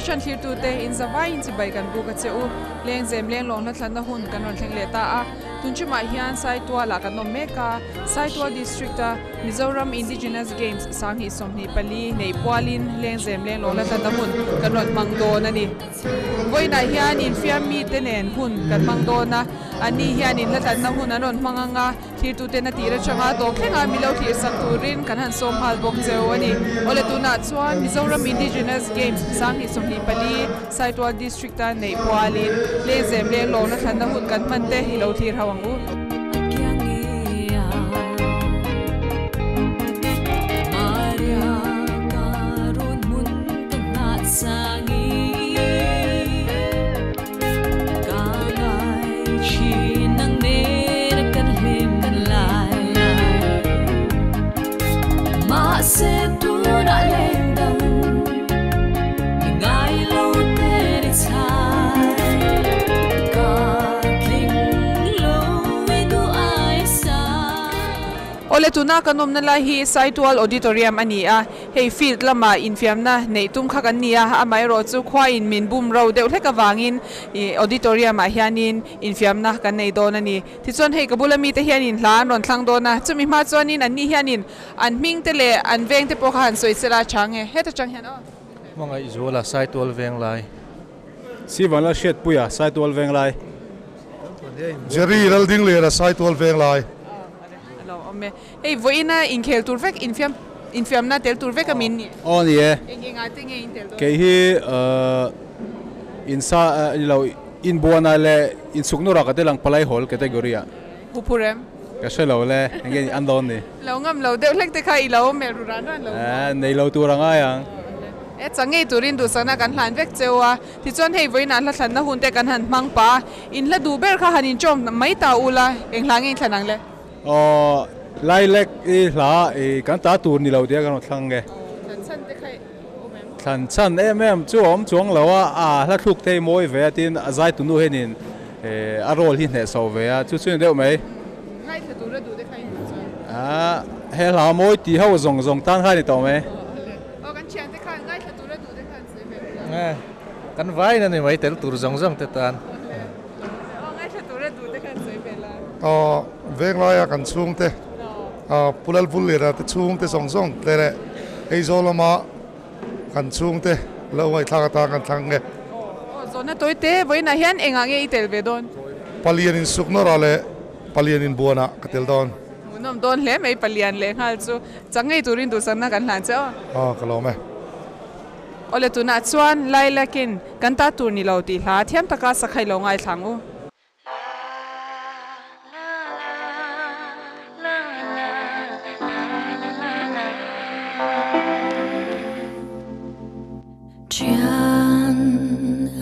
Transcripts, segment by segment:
Doordarshan thlirtute in zavaiin chibai kan buk a che u. Lengzem lenglawng hlathlanna hun kan rawn thleng leh ta a. Tunchumah hian Saitualah kan awm mek a, Saitual District-a Mizoram Indigenous Games 2024 neih pualin Lengzem lenglawng hlathlanna hun kan rawn hmang dawn a ni. Vawiinah hian infiam mite nen hun kan hmang dawn a, anni hian inhlatlanna hun an rawn hmang ang a. Thirtuten a tir atanga tawp thleng a milo thlir sak turin kan han sawm nghal bawk cheu a ni. Awle tunah chuan Mizoram Indigenous Games 2024 Saitual District a neih pualin Lengzem leh Lawna thlanna hun kan hman te i lo thlir ho ang u. Awle tuna kan awmna lai hi Saitual Auditorium a ni a, hei field lama infiamna neih tum kha kan ni a, amaherawhchu khuain min bum ro deuh hlek avangin ih auditorium ah hianin infiamna kan nei dawn a ni. Tichuan hei ka bula mite hianin hla an rawn thlang dawn a, chumi hma chuanin anni hianin an hming te leh an veng te pawh kha han sawi sela a tha nge heta tang hian aw. Hmangaih Zuala Saitual Venglai. Sivanla Hriatpuia Saitual Venglai. Jerry Laldingliana Saitual Venglai. A lo awm e. Hei vawiina inkhel tur vek infiam infiamna tel tur vek a min ni. Aw ni e. Eng engah te nge in tel dawn? Kei hi insa ni lo inbuana leh insuknawrah ka tel ang palai hawl category ah. Hu phur em? Ka hre lo le, eng nge an dawn ni? Lo ngam lo deuh hlek te kha i lo melh ru ran ran lo maw? Nei lo tur a ngai ang. E chang ngei turin duhsakna kan hlan vek cheu a, tichuan hei vawiinah hla thlanna hun te kan han hmang pah a, in hla duh ber kha han inchawm mai ta ula, eng hla nge in thlan ang le? Aw, Lilac i hla i kan ta tur ni lo tia kan rawn thlang nge. Thlan chhan te kha awm em? Thlan chhan em em chu a awm chuang lo a, a hla thluk te hi mawi ve a tin a zai tunu hianin a role hi hnehsawh ve a, chu chu ni deuh mai. Ngaithla tura duh te kha in duh chuan? A, he hla mawi tih ho zawng zawng tan kha a ni tawh mai. Aw, kan thian te khan ngaithla tura duh te khan sawi ve ula. Kan vain a ni mai tel tur zawng zawng te tan. Aw, ngaithla tura duh te khan sawi ve la. Aw, Venglaia kan chhungte, Pu Lalvulliana te chhungte zawng zawng te leh Aizawl lama kan chhungte lo ngaihthlak atan kan thlang nge. Aw, zawhna tawi te vawiinah hian engah nge i tel ve dawn? Palian in Suknawrah leh Palian in Buanah ka tel dawn. Hmuhnawm dawn hle mai Palian leh nghal chu. Chang ngei turin duhsakna kan hlan che aw. Aw, ka lawm e. Awle tunah chuan Lilac-in kan ta tur ni lo tih hla thiam taka sakhai lo ngaithla ang u. Thian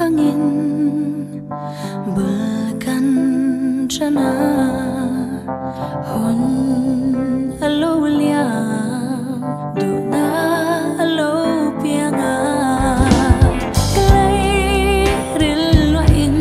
angin bul kan tan a, hun a lo liam, duhna a lo piang a, ka lei ril luahin.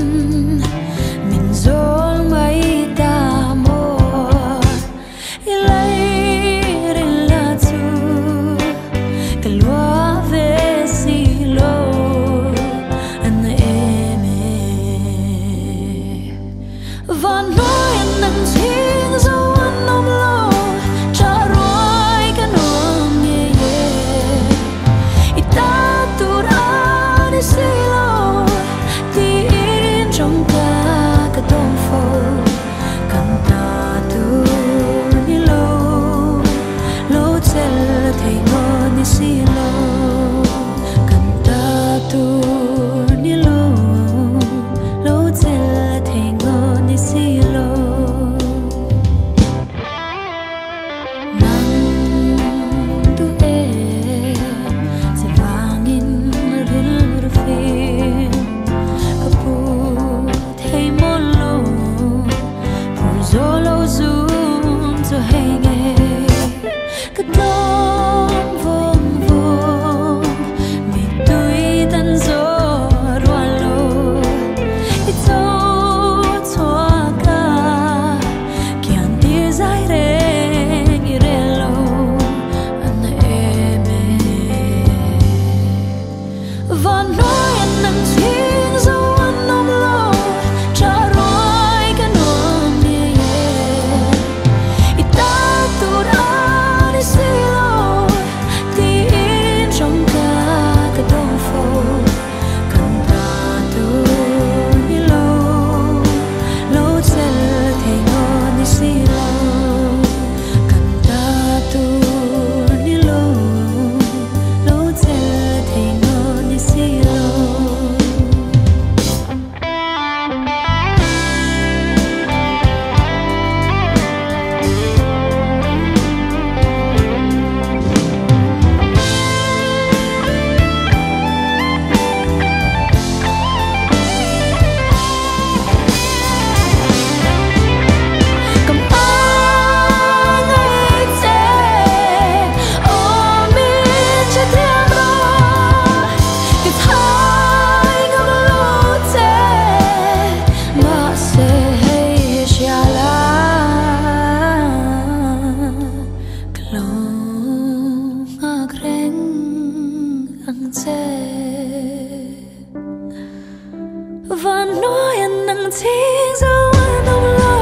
Van nuai nang ching zo an awm lo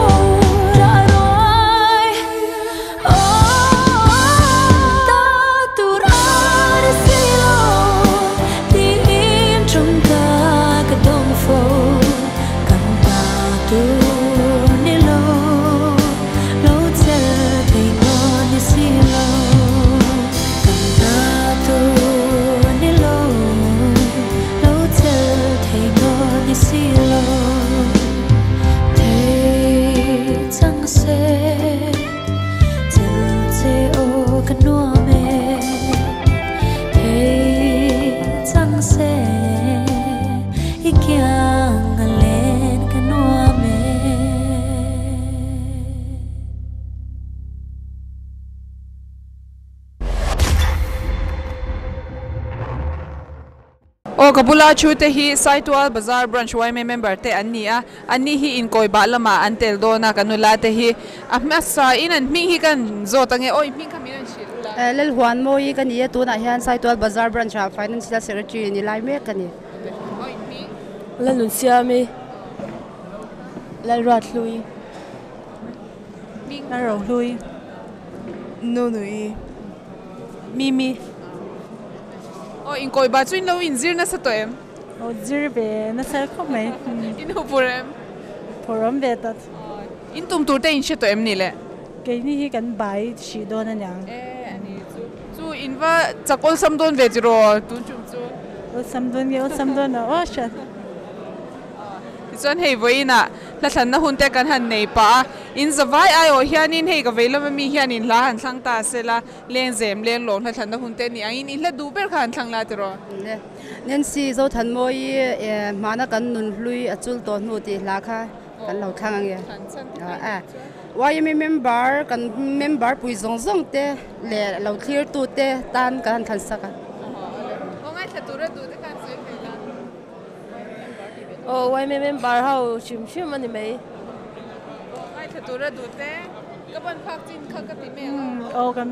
dah ruai. Ta tur a ni si lo tiin trong ta ka dawng fo. Kan ta tur ni lo, lo chel thei nawn ni si lo. Kan ta tur ni lo, lo chel thei nawn ni si lo. Thei chang se, chel che o ka nuam e. Thei chang se, i kiang a len ka nuam e. Aw ka bula thu te hi Saitual Bazar Branch yma member te an ni a, an ni hi inkawi bah lamah an tel dawn a, kan nula te hi a hmasa in an hming hi kan zawt ange aw i hming kha min rawn hrilh ula. Lalhuan Mawi ka ni a, tunah hian Saitual Bazar Branch ah Financial Secretary ni lai mek ka ni. Aw i hming? Lalnunsiami, Lalruathlui. Hming? Lalrohlui. Nunui. Mimi. Aw inkawi bah chu in lo inzir nasa tawh em? Aw zir ve nasa khawp mai. In hu phur em? Phur awm ve tawt. In tum tur te in hre tawh em ni le? Keini hi kan bai hrih dawn a niang. E a ni chu. Chu in va chak awlsam dawn ve chi raw tun tum chu. Awlsam dawn nge awlsam dawn lo aw hriat. Tichuan hei vawiinah hla thlanna hun te kan han nei pah a, in zavai aiawh hianin hei ka vei lama mi hianin hla han thlang ta sela, Lengzem lenglawng hla thlanna hun te ni angin i hla duh ber kha han thlang la tiraw? Nancy Zothanmawii hmana kan nun hlui a chul tawh hnu tih hla kha kan lo thlang ange. YMA member kan member pui zawng zawng te leh lo thlir tu te tan kan han thlan sak a. Aw ngaithla tura duh te khan sawi ve la. Aw YMA member ho hrim hrim a ni mai. Aw ngaithla tura duh te ka ban phak chin kha ka ti mai ang a. Aw kan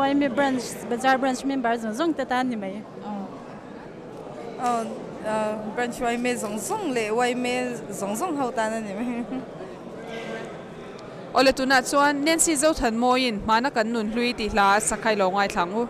YMA branch bazar branch member zawng zawng te tan ni mai. Aw branch YMA zawng zawng leh YMA zawng zawng ho tan a ni mai. Awle tunah chuan Nancy Zothanmawiin hmana kan nun hlui tih hla a sak kha i lo ngaithla ang u.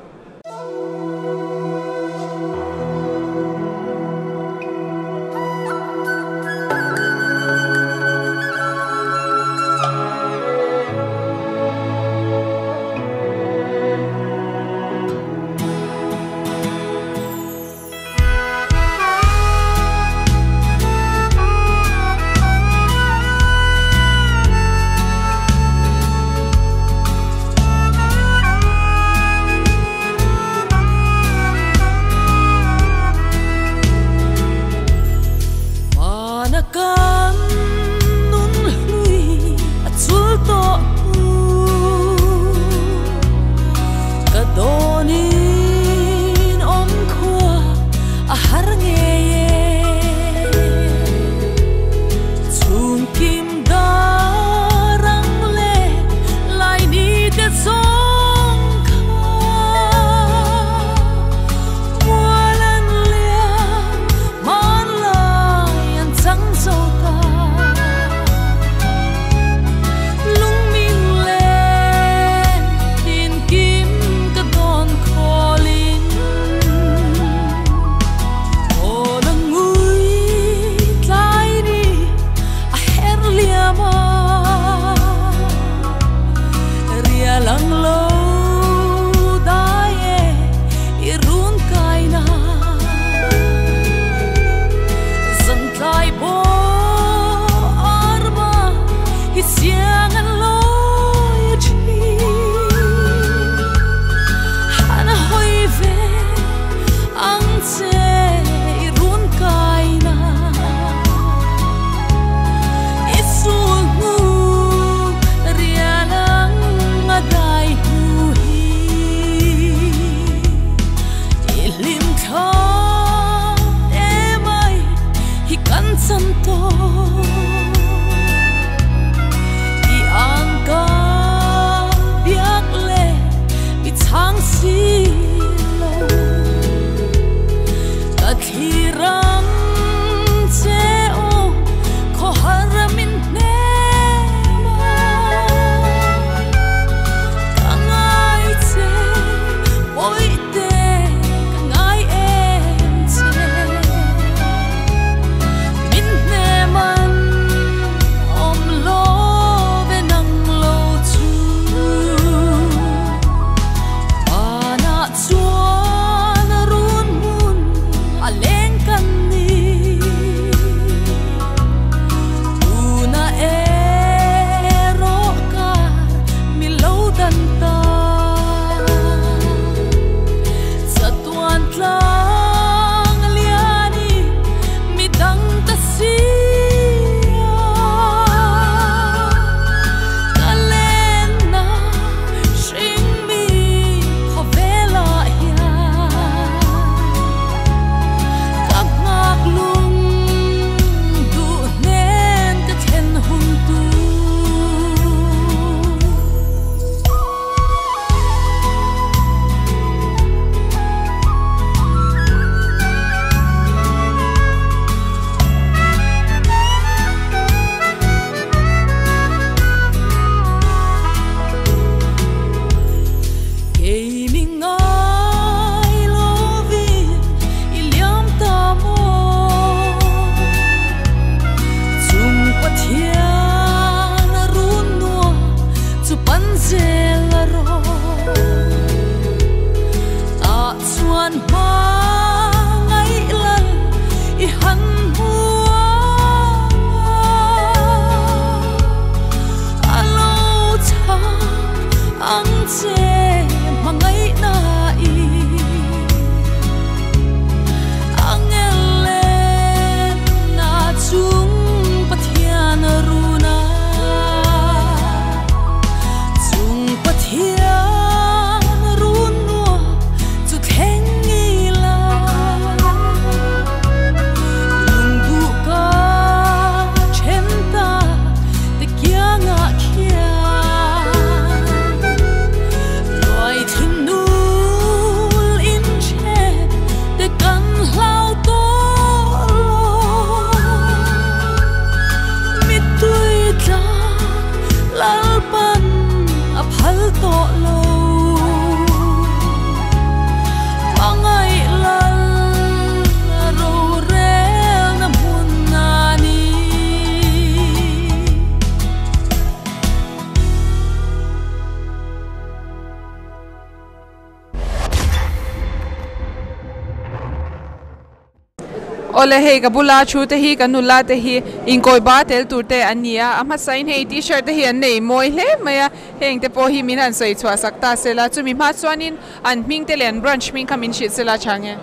Ole hei ka bula thu te hi kan nula te hi inkawi ba tel tur te an ni a, a hmasain hei t-shirt te hi an nei mawi hle mai a, heng te pawh hi min han sawi chhuah sak ta sela, chumi hma chuanin an hming te leh an branch hming kha min hrilh sela chang e.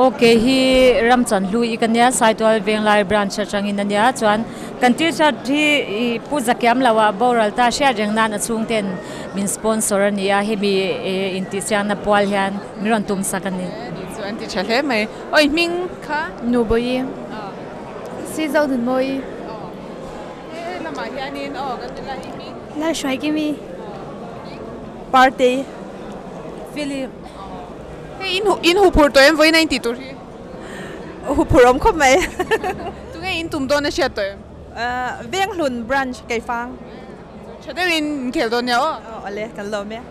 Ok hi Ramchanhlu i ka nia, Saitual Venglai branch atangin a nia, chuan kan t-shirt hi i Pu Zakiam lo ah boral ta hriat reng nan a chhungten min sponsor a ni a, hemi intihsiakna pual hian min rawn tum sak a ni. Chu an ti tha hle mai. Awi hming kha? Nubawi. Si zo dun mawi. He lamah hianin aw kan ti lai hi hming. Lai hruai kimi. Party. Philip. Hei in in huphurh tawh em vawiin a intih tur hi? Huphurh awm khawp mai. Tunge in tum dawn a hriat tawh em? Venghlun branch Keifang. Tha deuhin in khel dawn nia aw. Aw awle kan lawm e.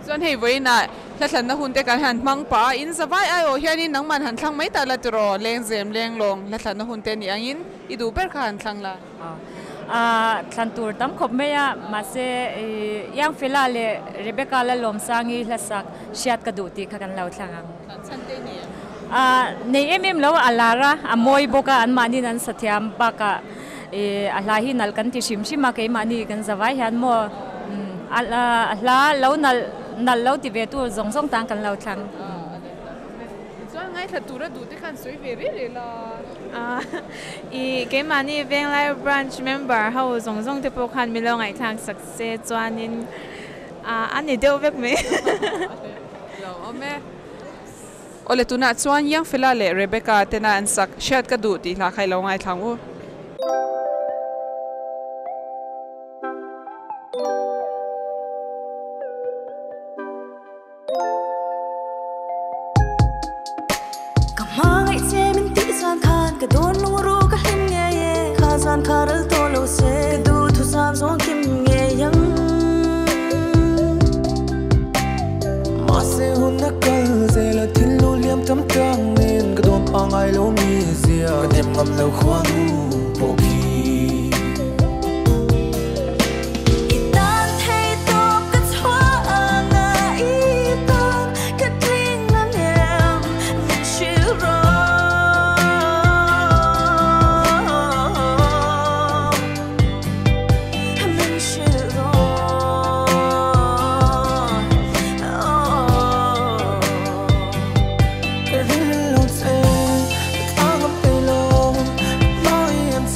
Chuan hei vawiinah hlathlanna hun te kan han hmang pah a, in zavai ai awh hianin nangman han thlang mai ta la tiraw, lengzem lenglawng hlathlanna hun te nih angin i duh ber kha han thlang la. Thlan tur tam khawp mai a, mahse Young Fela leh Rebecca Lalawmsangi hlasak hriat ka duh tih kha kan lo thlang ang. Thlan chhan te ni em? Nei em em lo, a lar a, a mawi bawk a, anmahniin an sa thiam bakah a hla hi nalh kan ti hrim hrim a, keimahni kan zavai hian maw a hla lo nalh nalh lo ti ve tu zawng zawng tan kan lo thlang. Chuan ngaithla tura duh te khan sawi ve rih rih la. I keimahni Venglai Branch member ho zawng zawng te pawh khan min lo ngaihthlak sak se chuanin a ni deuh vek mai. Lo awm e. Awle tunah chuan Youngfella leh Rebecca tena an sak hriat ka duh tih hla kha i lo ngaithla ang u. Ka hmangaih che min tih chuan khan ka dawn lung ru ka hlim ngei e, kha zan kha ral tawh lo se ka duhthusam zawng kim ngei ang. Mahse hun a kal zel a thil lu liam tam tangin ka dawn pangai lo mi zia ka nem ngam lo khuanu pawh khi. I tan thei tawp ka chhuah anga i tan ka tling ang em min hrilh rawh. Min hrilh rawh. Ka rilru che ka tang ngam thei lo, mai em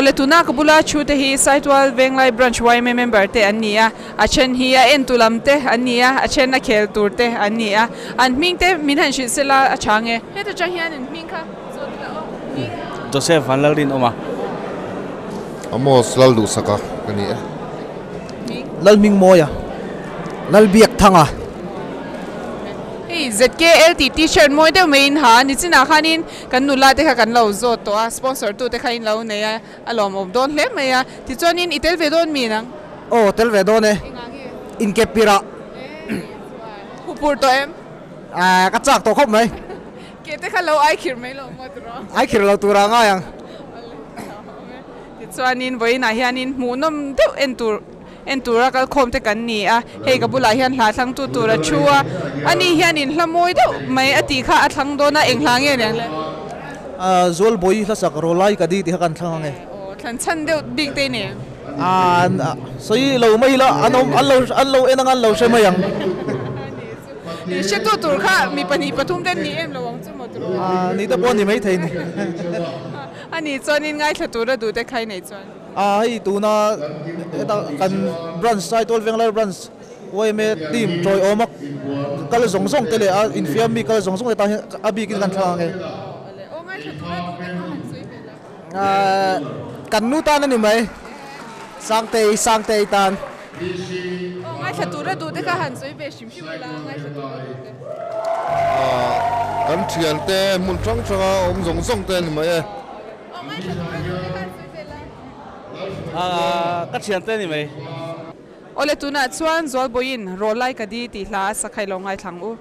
Awle tuna ka bula thu te hi Saitual Venglai Branch yma member te an ni a, a then hi a en tu lam te an ni a, a then a khel tur te an ni a, an hming te min han hrilh sela a chang e. Heta tang hian in hming kha zawt ila aw, hming. Joseph Vanlalrin awm a. Amos Lalduhsaka ka ni e. Hming. Lalhmingmawia. Lalbiakthanga. Hei ZKL tih t-shirt mawi deuh mai in ha, nichinah khanin kan nula te kha kan lo zawt tawh a, sponsor tu te kha in lo nei a, a lawmawm dawn hle mai a, tichuanin i tel ve dawn mi nang? Aw tel ve dawn e, inkep pirah. Hupur tawh em? Aaa ka chak tawh khawp mai. Ke te kha lo ai khir mai lo maw tiraw? Ai khir lo turah ngai ang. Tichuanin vawiinah hianin hmuhnawm deuh en tur En tura kalkhawm te kan ni a, hei ka bulah hian hla thlang tu tur a thu a, ani hianin hla mawi deuh mai a tih kha a thlang dawn a, eng hla nge niang le? Zualbawi hlasak Rawlai ka di tih kha kan thlang ang e. Aw, thlan chhan deuh bik te i nei em? Sawi lo mai ila, an awm, an lo, an lo en anga an lo hre mai ang. Ni chu, hretu tur kha mi pahnih pathum te an ni em lo ang chu maw tiraw? Ni te pawh a ni maithei ni. Ani chuanin ngaithla tura duh te kha i nei chuan. A hei tuna heta kan branch Saitual Venglai branch yma team tawiawma kal zawng zawng te leh a infiam mi kal zawng zawng te tan hian a bikin kan thlang ang e. Kan nu tan a ni mai Sangtei Sangtei tan. Kan thiante hmun hrang hranga awm zawng zawng te a ni mai e. Ka thiante ni mai. Awle tunah chuan Zualbawiin Rawlai ka di tih hla a sakhai lo ngaithlang u.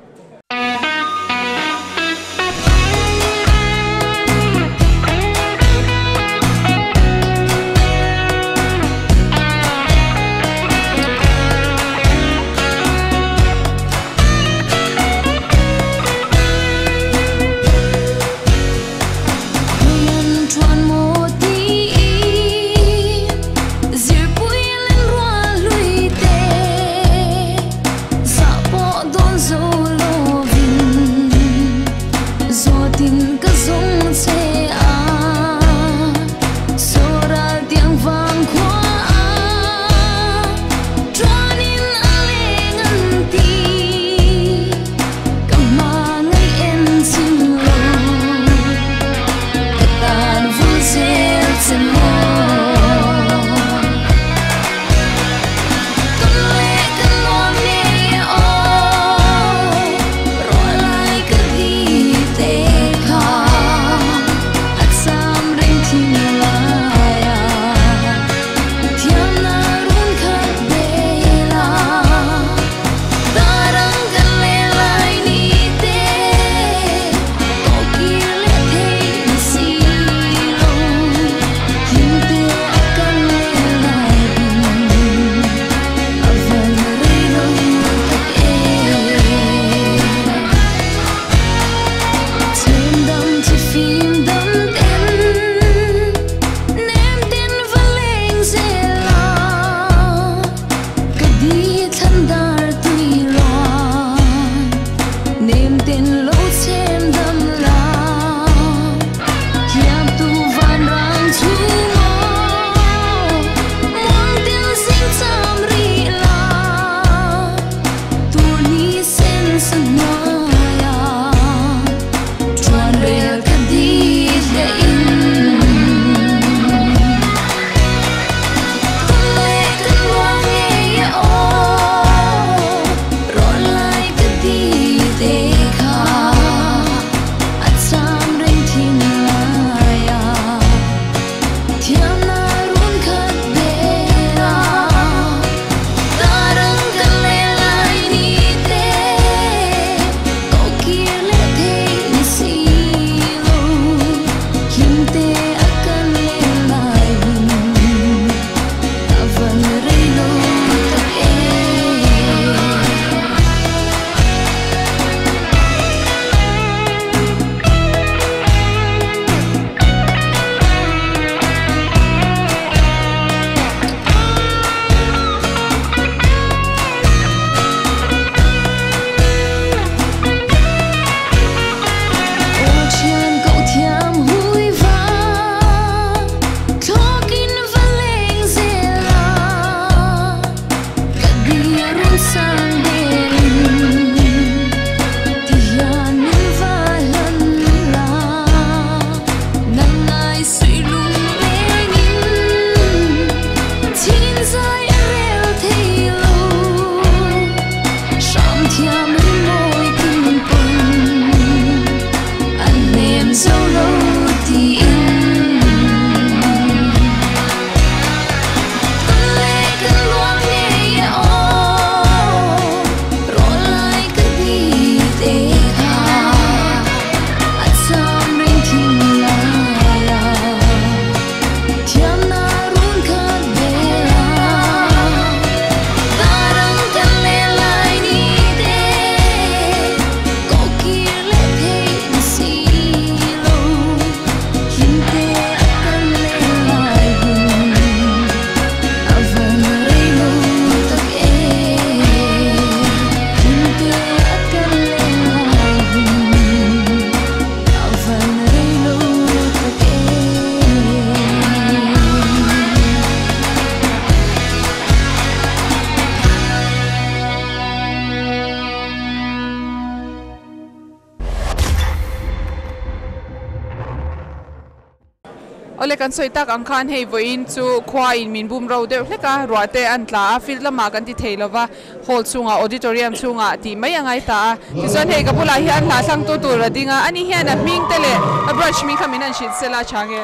Awle kan sawi tak ang khan hei vawiin chu khua in min bum ro deuh hlek a, ruah te an tla a, field lamah kan ti thei lova, hall chungah auditorium chungah tih mai a ngai ta a. Tichuan hei ka bulah hian hla thlangtu tur a ding a, ani hian a hming te leh a branch hming kha min han hrilh sela chang e.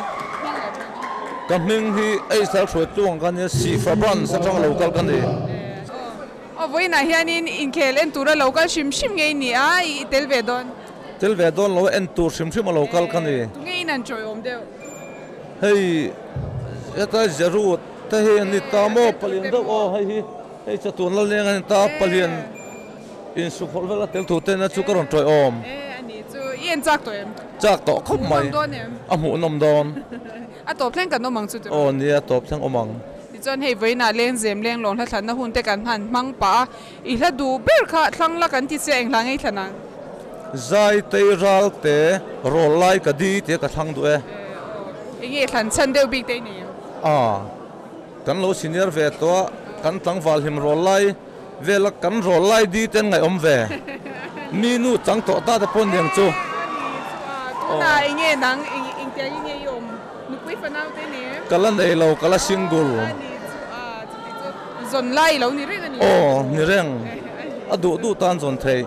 Ka hming hi Eisal hruaitu ang ka nia, Sihfa branch atanga lo kal ka ni. Aw vawiinah hianin inkhel en tura lo kal hrim hrim ngei ni a, i tel ve dawn? Tel ve dawn lo, en tur hrim hrim a lo kal ka ni. Tunge in an chawiawm deuh? Hei heta Jeru te hi an ni ta maw palian deuh aw hei hi hei chatuan lal neng a ni ta palian insukhawlh vel a tel tur te ina chu ka rawn chawiawm. E a ni chu i en chak tawh em? Chak tawh khawp mai. Hmuhnawm dawn em? A hmuhnawm dawn. A tawp thleng kan awm ang chu tiraw? Aw nia tawp thleng awm ang. Tichuan hei vawiinah lengzem lenglawng hla thlanna hun te kan han hmang pah a, i hla duh ber kha thlang la kan ti che eng hla ngei thlan ang? Zai tei ral te rawl lai ka di tia ka thlang duh e. Eng nge thlan chhan deuh bik te i nei em? A, kan lo senior ve tawh a, kan tlangval hlim rawl lai vela kan rawl lai di te an ngaihawm ve. Mi nu chang tawh ta te pawh niang chu. A ni chu a, tunah eng nge nang engtiang i nge i awm? Nupui fanau te ni em? Ka la nei lo, ka la single. A ni chu a, chuti chu zawn lai lo ni reng a ni. Aw, ni reng. A duh duh tan zawn thei.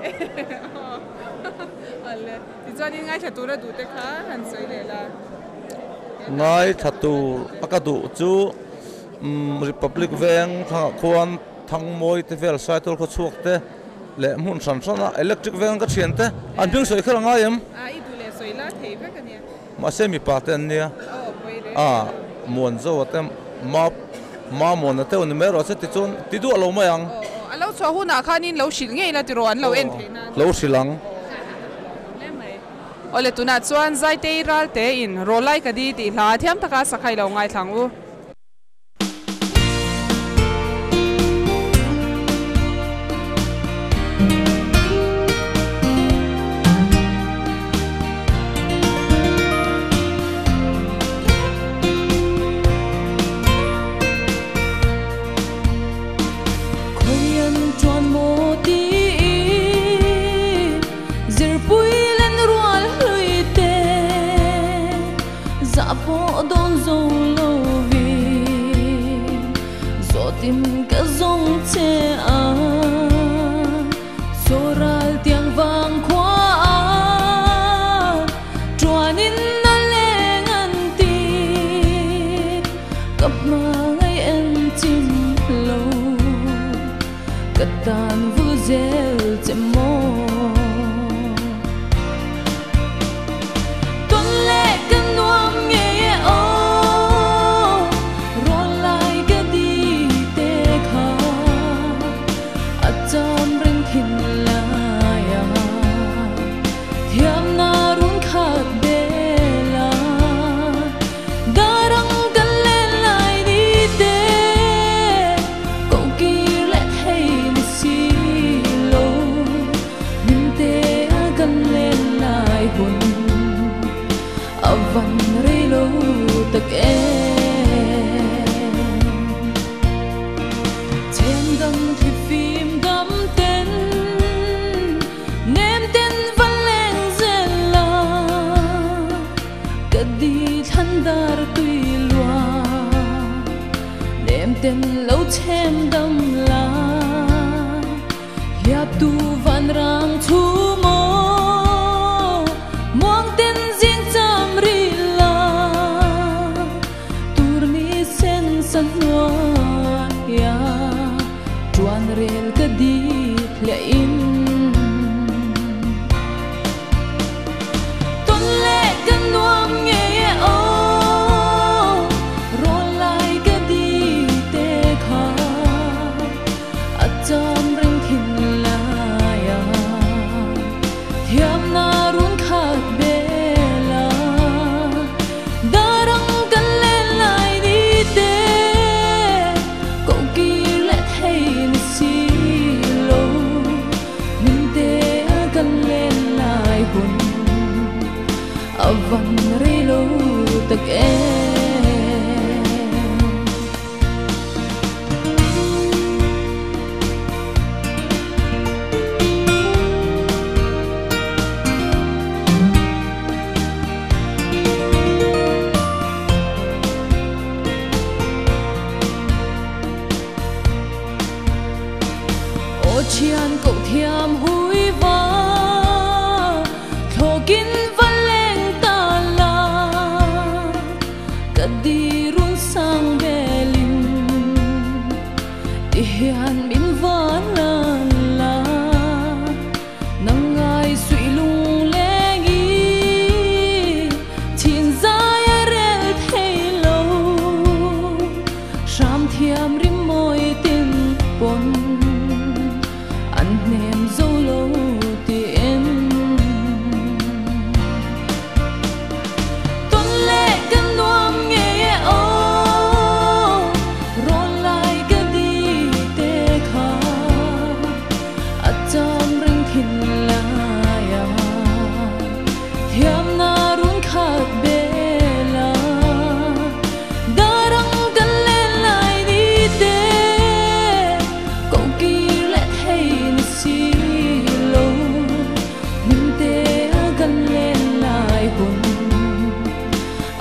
Awle, tichuanin ngaithla tur a duh te kha han sawi leh la. Ngaithla tur a ka duh chu Republic Veng thangah khuan Thangmawi te vel Saitual khaw chhuak te leh hmun hran hran a Electric Veng ka thian te an hming sawi kher a ngai em? A, i duh leh sawi la thei vek a nia. Mahse mipa te an nia. A Muanzoa te ma Mamuana te ni mai rawh se tichuan ti duah lo mai ang. A lo chhuah hunah khanin lo hrilh ngei la tiraw an lo en theih nan. Lo hrilh ang. Awle tunah chuan Zaitei Ralte in Rawlai ka di tih hla thiam taka sakhai lo ngaithla ang u.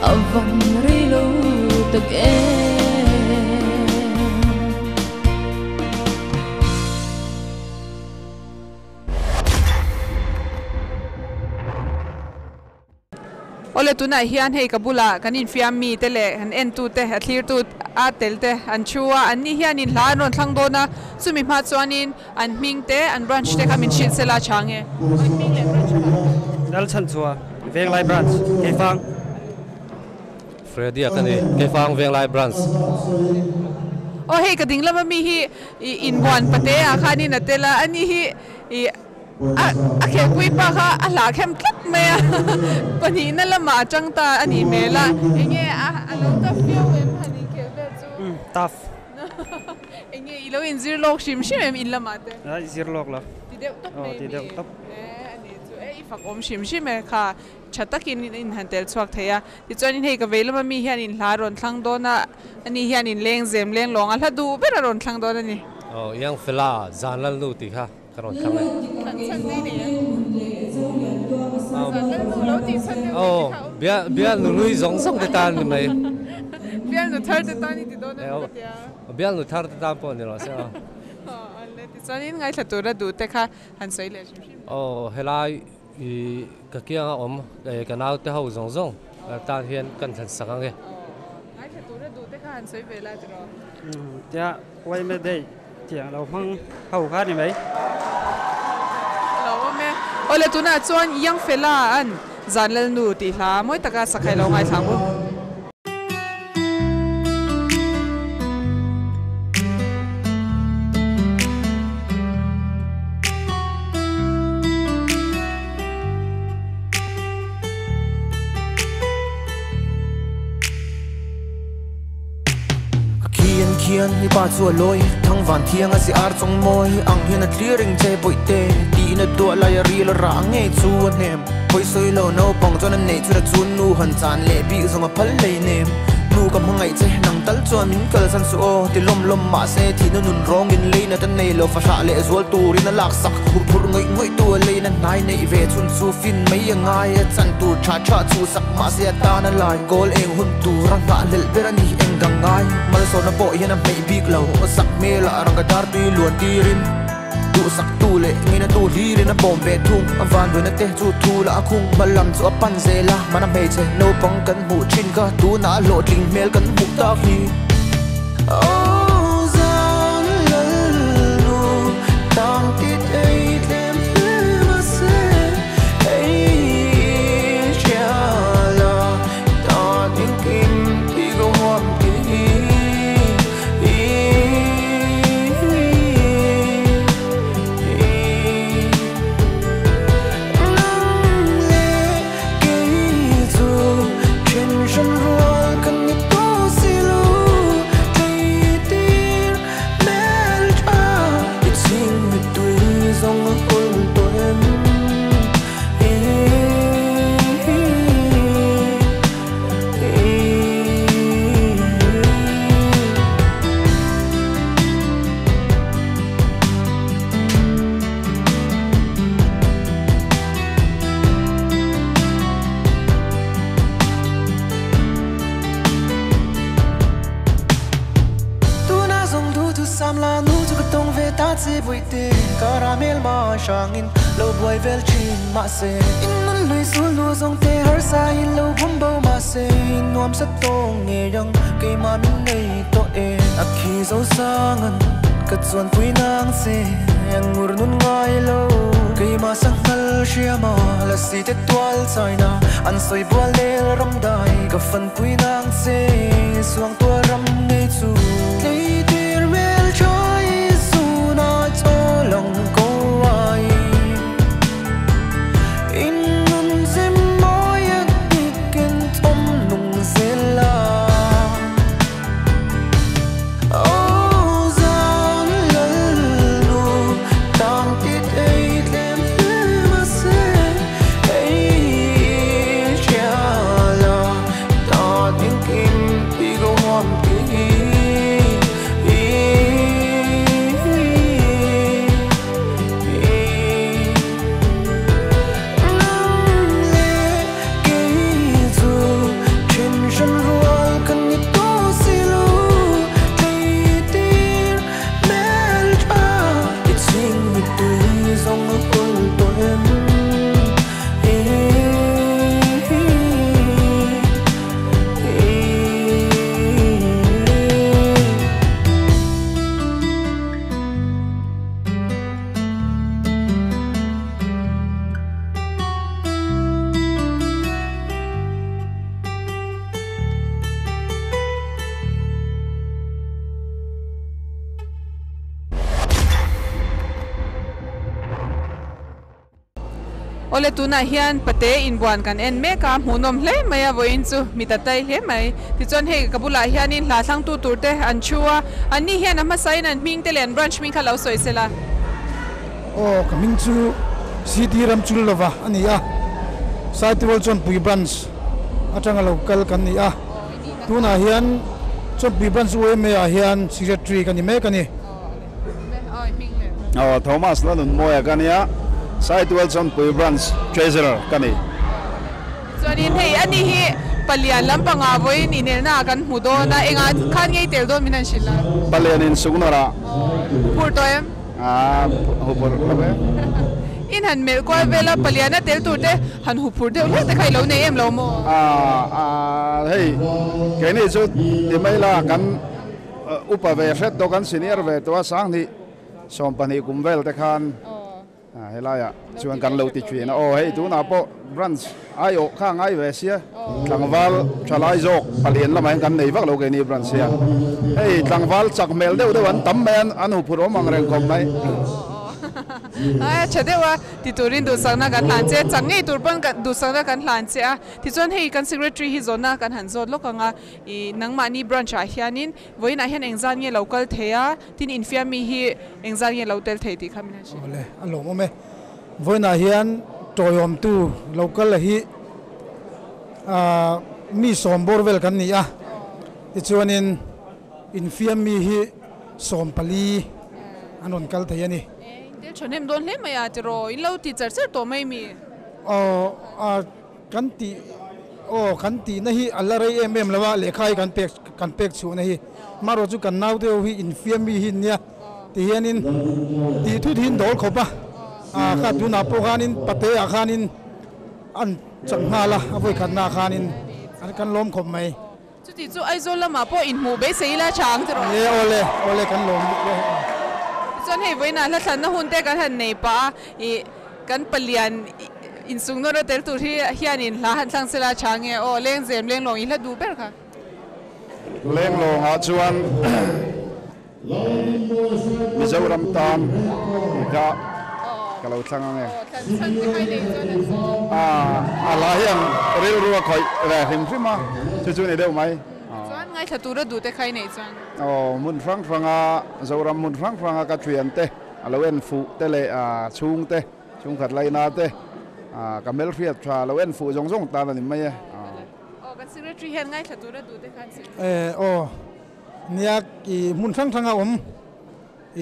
Avan reilo tak em. Ole tunah hian hei ka bulah kan infiam mi te leh han en tu te a thlir tu a tel te an thu a, an ni hianin hla an rawn thlang dawn a, chumi hma chuanin an hming te an branch te kha min hrilh sela a chhang e. An hming leh branch kha. Lalchhanchua, Venglai Branch, Keifang. Freddy a ka ni, Keifang Venglai Branch. Aw hei ka ding lama mi hi inbuan pate ah khanin a tel a, ani hi ih A a khelpui pa kha a hlah khem tlat mai a, pahnihna lamah a tang ta a nih hmel a, enge a a lo tough viau em han inkhel vel chu? Umm tough. Enge i lo inzir lawk hrim hrim em in lamah te? A zir lawk lo. Ti deuh tawp mai ti deuh tawp. E a nih chu e i fak awm hrim hrim e kha tha takin in han tel chhuak thei a, tichuanin hei ka vei lama mi hian in hla rawn thlang dawn a, ani hian in leng zem leng lawng a hla duh ber a rawn thlang dawn a ni. Aw Young Fella zan lalnu tih kha. Ka rawn thlang e. Aw, bial nunui zawng zawng te tan ni mai. Bial nu thar te tan i ti dawn em ka tia. Bial nu thar te tan pawh ni rawh se aw. Tichuanin ngaithla tura duh te kha han sawi leh hrim hrim. Aw, helai i ka kianga awm ka naute ho zawng zawng tan hian kan thlan sak ang e. Ngaithla tura duh te kha han sawi ve la tiraw. Tia, Uaime Day. Tiang lo hmang ho kha ni mai. Lo awm e. Awle tunah chuan Young Fella an Zan Lalnu tih hla mawi taka sakhai lo ngaithla ang u. A khian khian i pa chu a lawi thang van thiang a si ar chawng mawi ang hian a thlir reng che bawih te tiin a duah lai a ril a rah ngei chu a hnem hawi sawi lo naupang chuan a neih chhun a chun nu han chan leh bik zawng a phal hlei nem nu ka hmangaih che nang tal chuan min kalsan suh aw ti lawm lawm mahse thihna nun rawng in leina ta nei lo fahrah leh zual turin a laksak hur phurh ngawih ngawih tu a leina hnai neih ve chhun chu fin mai a ngai a chan tur tha tha chu sak mahse a tan a lai kawl eng hun tur a nghah hlelh ber a ni eng dang ngai malsawna pawh hian a hmeih bik lo sak hmel ah rangka dar tui luan tirin duhsak tu leh ngina tu hlirin a bawm ve thung a van buaina te chu thu lah a khung hma lam chu a pan zel a mana hmeichhe naupang kan hmuh thin kha tunah a hlawhtling hmel kan hmuh tak hi. Tuna zawng duh thu sam la nu chu ka tawng ve ta che bawihte ka ramel ma hrangin lo buai vel thin mahse in nun lui sul nu zawng te harsa in lo bum bo mahse in nuam sa tawng ngei ang keimah min nei tawh e a khi zo sang an ka chuan pui nang che ang ngur nun ngai lo keimah sanghal hriama la si te tual china an sawi bual lel ram dai ka fan pui nang che suang tual ram ngei chu tleitir mel tha i zuna chaw lang ko ai in nun zim mawi a dikin thawm nung zel la Oh zan lal nu tang ti thei tlem hle mahse hei hria la ta Awle tunah hian pate inbuan kan en mek a, hmuhnawm hle mai a vawiin chu mit a tai hle mai. Tichuan hei ka bulah hianin hla thlangtu tur te an thu a, anni hian a hmasain an hming te leh an branch hming kha lo sawi sela. Aw ka hming chu CT Ramchul lova a ni a, Saitual Chawnpui branch atanga lo kal kan ni a, tunah hian Chawnpui branch YMA ah hian secretary ka ni mek a ni. Aw Thomas Lalunmawia ka nia, Saitual Chawnpui branch treasurer ka ni. Chuanin hei ani hi palian lampangah vawiin inelnaah kan hmu dawn a, engah khan ngei tel dawn min han hrilh a? Palian in suknawrah. Phur tawh em? Aa huphur lo e. In han melh kual vel a, paliana tel tur te han huphur deuh hlek te kha i lo nei em lo maw? Aa hei keini chu ti mai la kan upa ve hret tawh kan senior ve tawh a, sanghnih sawmpahnih kum vel te khan Helaiah chuan kan lo ti thin a, aw hei tunah pawh branch aiawh kha a ngai ve sia, tlangval thalai zawk palian lamah hian kan nei vak lo keini branch hian, hei tlangval chak hmel deuh deuh an tam mai a, an huphurh awm ang reng khawp mai. A tha deuh a, ti turin duhsakna kan hlan che, chak ngei tur pawn duhsakna kan hlan che a, tichuan hei kan secretary hi zawhna kan han zawt lawk ang a, ih nangmahni branch ah hianin vawiinah hian engzat nge lo kal thei a, Tin infiammi hi engzat nge lo tel thei tih kha min han hrilh. Awle, a lawmawm e. Vawiinah hian tawiawmtu lo kal la hi mi sawm bawr vel kan ni a, tichuanin infiammi hi 14 an rawn kal thei a ni. Intel thahnem dawn hle mai a tiraw, in lo ti char char tawh mai mi? Aw, Kan tih aw kan tihna hi a la rei em em lo a, lehkha hi kan pek kan pek chhuahna hi marawh chu kan naute ho hi infiam mi hi nia ti hianin tih thut hi an dawl khawp a, ah kha tunah pawh khanin pate ah khanin an chak nghal a, a vawikhatna ah khanin an kan lawm khawp mai. Chuti chu Aizawl lamah pawh inhmuh beisei ila tha ang tiraw? Ni awle, awle kan lawm bawk e. Tichuan hei vawiinah hla thlanna hun te kan han nei pah a, ih kan palian insung nawr a tel tur hi hianin hla han thlang sela tha nge aw, lengzem lenglawng i hla duh ber kha. Lenglawngah chuan Mizoram tan tih kha ka lo thlang ang e. A hla hian rilru a khawih ve hrim hrim a, chu chu ni deuh mai. Chuan ngaithla tura duh te kha i neih chuan? Aw, hmun hrang hranga Zoram hmun hrang hranga ka thian te, a lo en fuh te leh chhung te, chhungkhat laina te, ka hmelhriat tha lo en fuh zawng zawng tan a ni mai e. Aw, kan secretary hian ngaithla tura duh te kha an sawi. Aw. Nia i hmun hrang hranga awm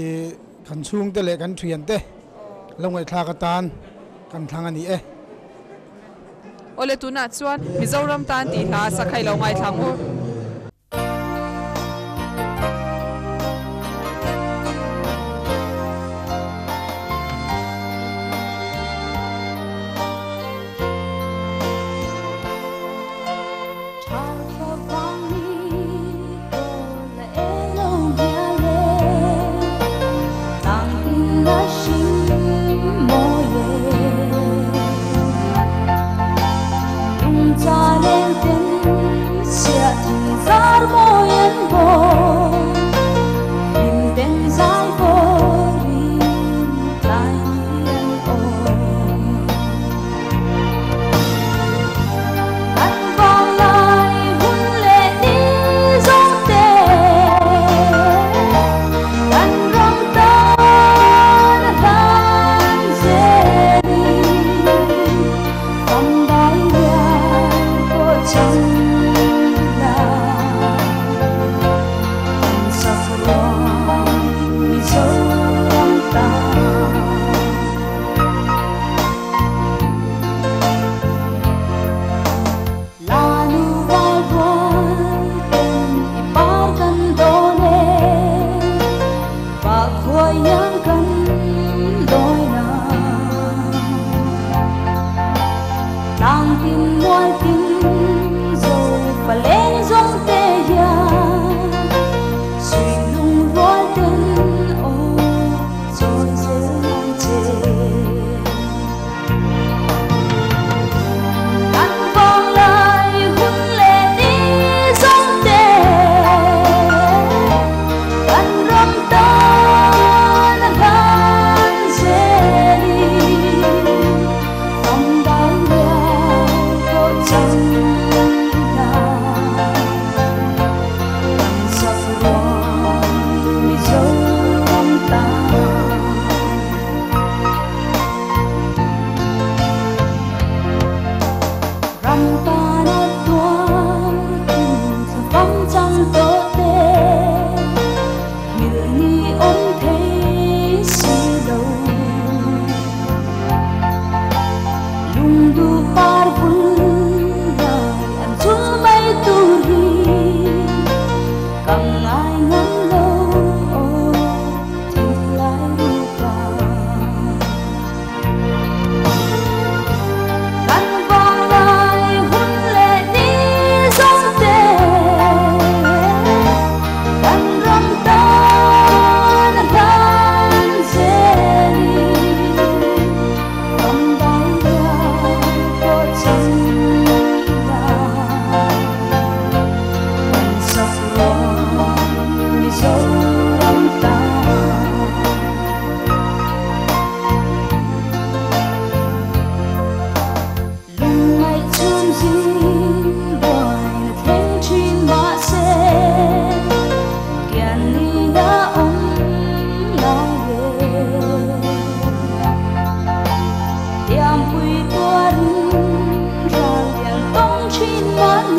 i kan chhungte leh kan thiante lo ngaihthlak atan kan thlang a ni e. Awle tunah chuan Mizoram tan tih hla a sak kha i lo ngaithla ang u.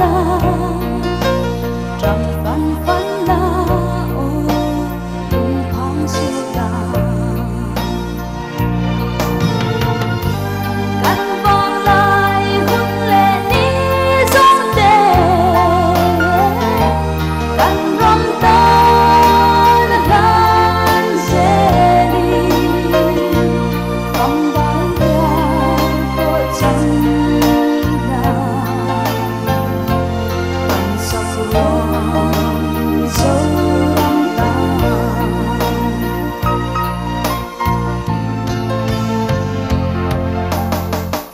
la Tang fan fan la o lung phang su la Kan vang lai hun le ni zong te Kan ram ta na lan zeli Phong dai ya po chang la Kan sak ruang zo ram ta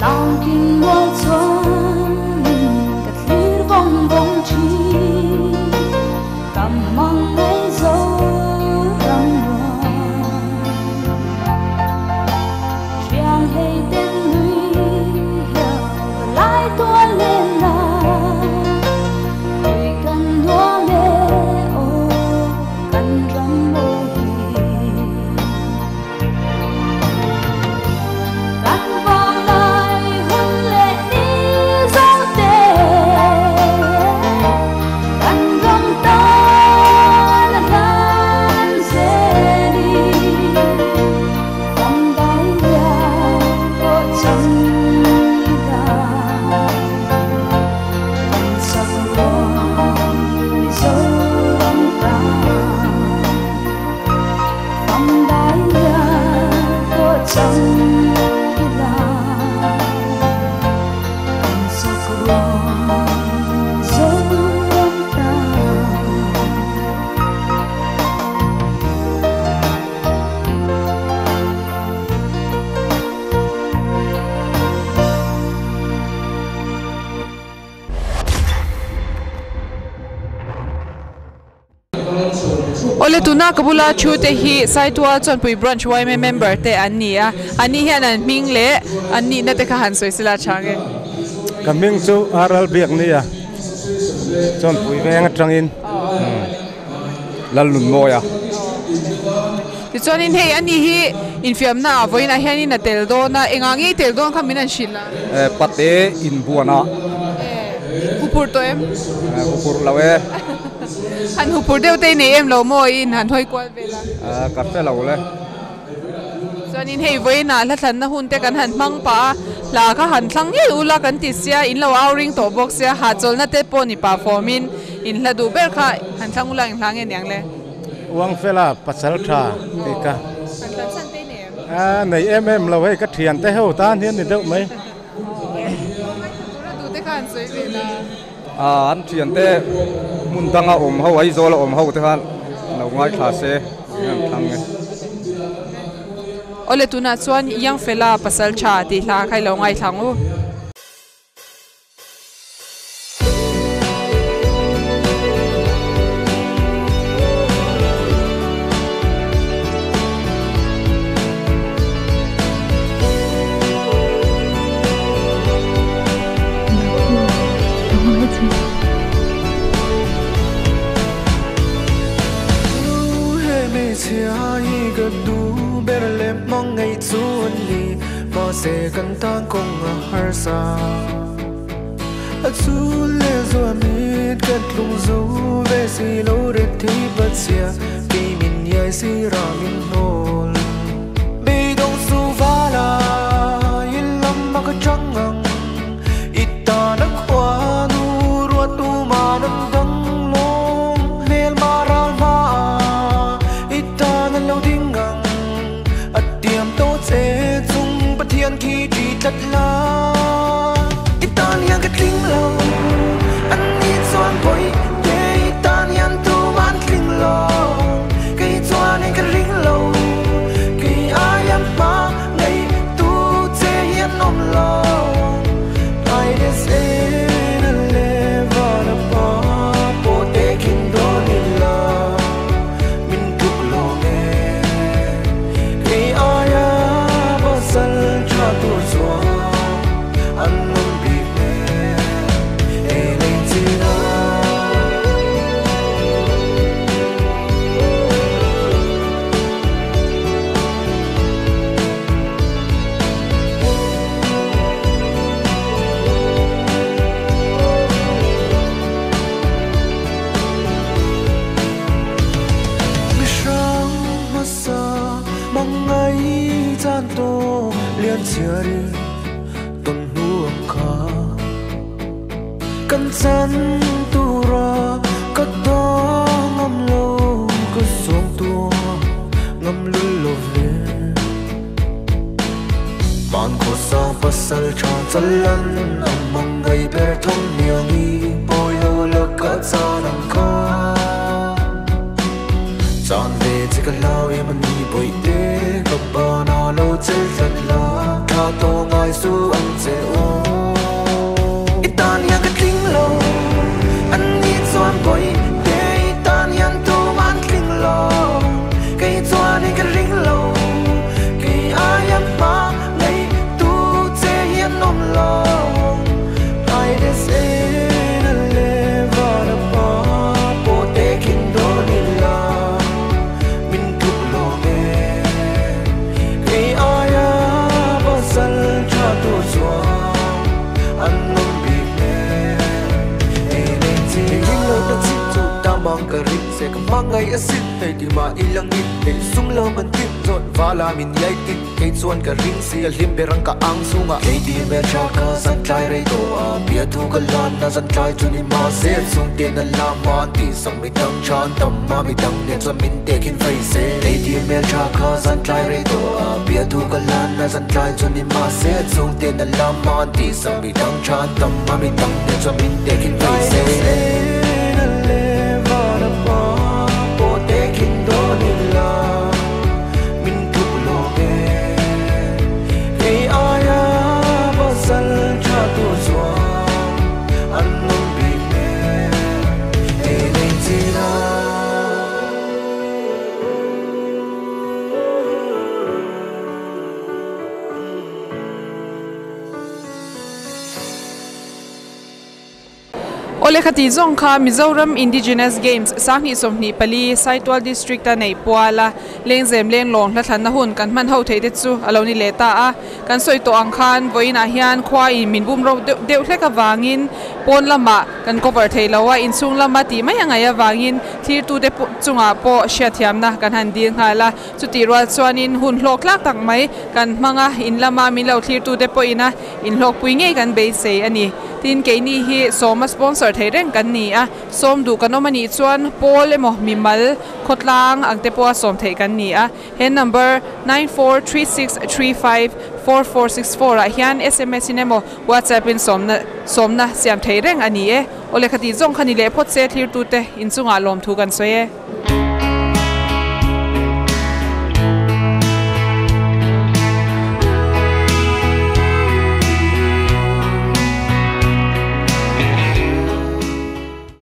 Tang kin mo chuan ka thlir vong vong chi Kam mang ngai zo ram muang Riang hei ten nui hiao lai tua lên la Ui kan nua me o kan ram mo hi Kan vang lai hun lệ ni dấu tê Kan ram ta là lan dễ đi Phong đai ya po chang la Kan sak ruang zo ram ta Phong dai ya po chang la Kan sak ruang zo ram ta. Ole tuna kabula thu te hi Saitual Chawnpui branch YMA member te an ni a ani hian an hming le an ni na te kha han sawisila chang e. Ka hming chu RL biak ni a Chawnpui veng atangin lal nun mawi a. Tichuanin hei ani hi infiamna a vawiinah hianin a tel dawn a enga ngei tel dawn kha min an hrilh a. Pate in buana. Hupur tawh em? Hupur lo e. Han hupur deuh te nei em lo maw in han hawi kual vel a. Ka hre lo le. Chuanin hei vawiinah hla thlanna hun te kan han hmang pah a hla kha han thlang ngei ula kan ti sia in lo au ring tawh bawk sia ha chawlhna te pawh ni pah fawmin in hla duh ber kha han thlang ula eng hla nge niang le. Uang fela pasal tha ti ka. Han thlan chhan te nei em? Nei em em lo hei ka thian te ho tan hian ni deuh mai. Du te kha han sawi ve la. An thian te mun danga awm ho ai zawl a awm ho te khan lo ngai thla se an thlang nge. Ole tuna chuan yang fela pasal tha ti hla khai lo ngai thlang u. Se kan tang kong a har sa a chu le zo amit kat lung zo ve si lo re thi bat sia ki min yai si ra min nol bi dong su va la yin lam ma ka chang ang ita na khwa nu ro tu ma nan dang long mel ma ra va ita na lo ding ang at tiam to che chung pathian khi tri tlat la Italian ka tling lo an ni chuan poi te Italian tu man tling lo kai chuan in ka ring lo. pasal tha chalan amang ngai ber thong niang i poi ho la ka chanang kha chan ve che ka lau em ani boi te ka ba na lo chel tlat la tha to ngai su an che o itan yang ka tling lo an ni chuan boi te itan yang tu man tling lo kai chuan in ka ring lo kai ayam ma nei tu che hian nom lo ai de se na le va na pa po te kin do ni la min tuk lo me kai aya pasal tha tu chuan an nom bi me e nei chi ring lo na chi chu ta mang ka ring se ka mangai asin hei ti ma ilang in hei sum lo man tin zot vala min yai tin kei chuan ka ring si a hlim berang ka ang sunga kei ti me tha ka zan tlai rei to a bia thu ka lan na zan tlai chu ni ma se sung te na la ma ti sang mi tang chan tam ma mi tang ne chuan min te khin fei se kei ti me tha ka zan tlai rei to a bia thu ka lan na zan tlai chu ni ma se sung te na la ma ti sang mi tang chan tam ma mi tang ne chuan min te khin fei se Ole khati zong kha Mizoram Indigenous Games sangni somni pali Saitual District a nei puala lengzem leng long hla thlan na hun kan man ho thei te chu aloni le ta a kan soi to ang khan voina hian khwa in min bum ro deuh hlek awangin pawn lama kan cover thei lowa in chung lama ti mai anga awangin thir tu te chunga po hria thiam na kan han dil nghala chuti rual chuanin hun hlok lak tak mai kan hmanga in lama min lo thlir tu te pawh ina in hlok pui ngei kan beisei ani tin keini hi sawma sponsor thei reng kan ni a sawm duh kan awm anih chuan pawl emaw mimal khawtlang ang te pawh a sawm theih kan ni a he number 9436354464 ah hian sms in emaw whatsapp in sawmna sawmna siam thei reng ani e awle khati zawng kha ni leh phawt se thlir tu te inchungah lawm thu kan sawi e.